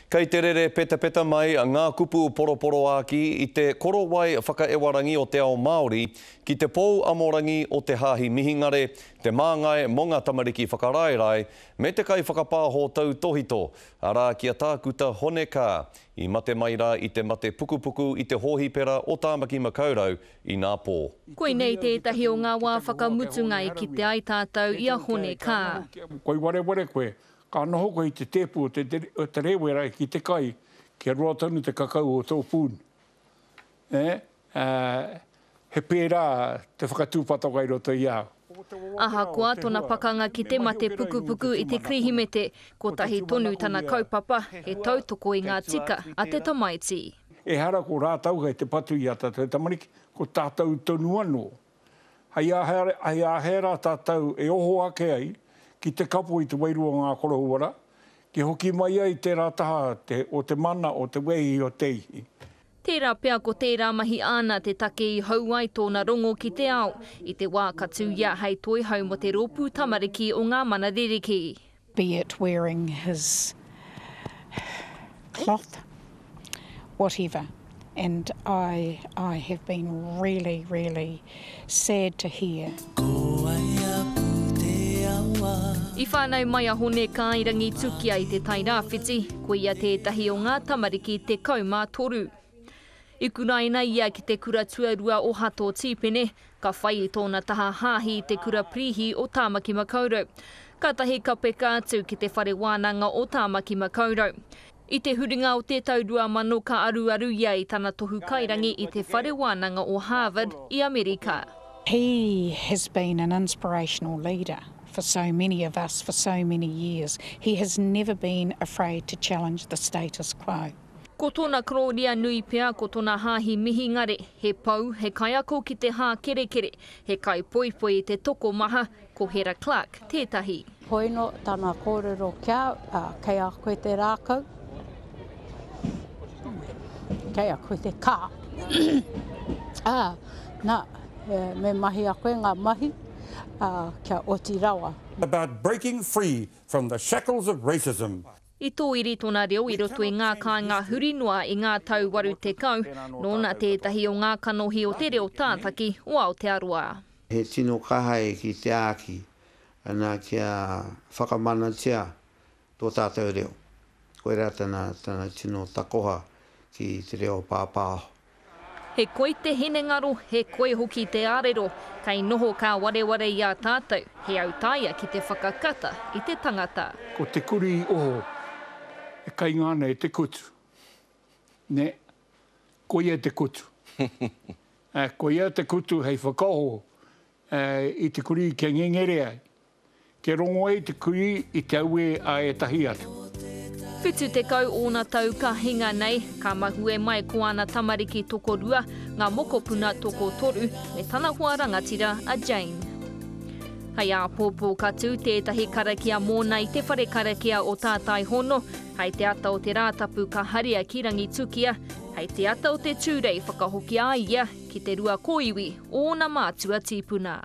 Kei te rere petapeta mai ngā kupu poroporoākī i te korowai whakaewarangi o te ao Māori ki te pou amorangi o te Hāhi Mihingare, te māngai mō ngā tamariki whakaraerae, me te kaiwhakapāho tautōhito, arā ki a Tākuta Hone Kaa, i mate mai rā i te mate pukupuku i te hōhipera o Tāmaki Makaurau inā pō. Koinei tētahi o ngā wā whakamutunga i kite ai tātou i a Hone Kaa. Koi wareware koe, Ka noho koe i te tēpu o te rēwera ki te kai, kia roa tonu te kakau o tō pūnu. Ē, he pērā te whakatūpatoka i roto i a au. Ahakoa tona pakanga ki te mate pukupuku i te Kirihimete, kotahi tonu tana kaupapa, he tautoko i ngā tika a te tamaiti. Ehara ko rātou kei te patu i a tātou tamariki, ko tātou tonu anō. Hei āhea rā tātou e oho ake ai ki te kapo i te wairua o ngā koroua rā, kia hoki mai ai tērā taha o te mana, o te wehi, o te ihi. Tērā pea ko tērā mahi āna te take i hou ai tōna rongo ki te ao, i te wā ka tū ia hei toihau mō te Rōpū Tamariki o Ngā Mana Ririki. Be it wearing his cloth, whatever and I I have been really really sad to hear. I whānau mai a Hone Kaa i Rangitukia i Te Tai Rāwhiti, ko ia tētahi o ngā tamariki 13. I kuraina ia ki te kura tuarua o Hato Tīpene, ka whai i tōna taha hāhi i te kura pirīhi o Tāmaki Makaurau. Kātahi ka peka atu ki te Whare Wānanga o Tāmaki Makaurau. I te huringa o te tau 2000 ka aruaru ia i tana tohu kairangi i te Whare Wānanga o Harvard i Amerika. He has been an inspirational leader for so many of us for so many years. He has never been afraid to challenge the status quo. Ko tona korōria nui pea ko tona hāhi mihingare, he pou, he kaiako ki te hākerekere, he kaipoipoi i te tokomaha, ko Hera Clark tētahi. Poino tana kōrero ki a au, ā, kei a koe te rākau, kei a koe te kā. Ā, nā, me mahi a koe ngā mahi, ā, kia oti rawa. About breaking free from the shackles of racism. I tōiri tōna reo i roto i ngā kāinga huri noa i ngā tau 80, nōna tētahi o ngā kanohi o te reo tātaki o Aotearoa. He tino kaha e ki te āki ana kia whakamanatia tō tātou reo. Koirā tana, tana tino takoha ki te reo pāpāho. He koi te hinengaro, he koi hoki te arero, kei noho kāwareware i a tātou, he autaia ki te whakakata i te tangata. Ko te kurī oho e kainga ana e te kutu, nē, koia te kutu. Koia te kutu hei whakaoho i te kurī kia ngengere ai. Kia rongo ai te kurī i te auē a ētahi atu. 70 ōna tau ka hinga nei, ka mahue mai ko ana tamariki tokorua, ngā mokopuna tokotoru, me tana hoa rangatira a Jane. Hei āpōpō ka tū tētahi karakia mōna i te whare karakia o Tātaihono, hei te ata o te Rātapu ka haria ki Rangitukia, hei te ata o te Tūrei whakahokia ai ia ki te rua kōiwi o ōna mātua tīpuna.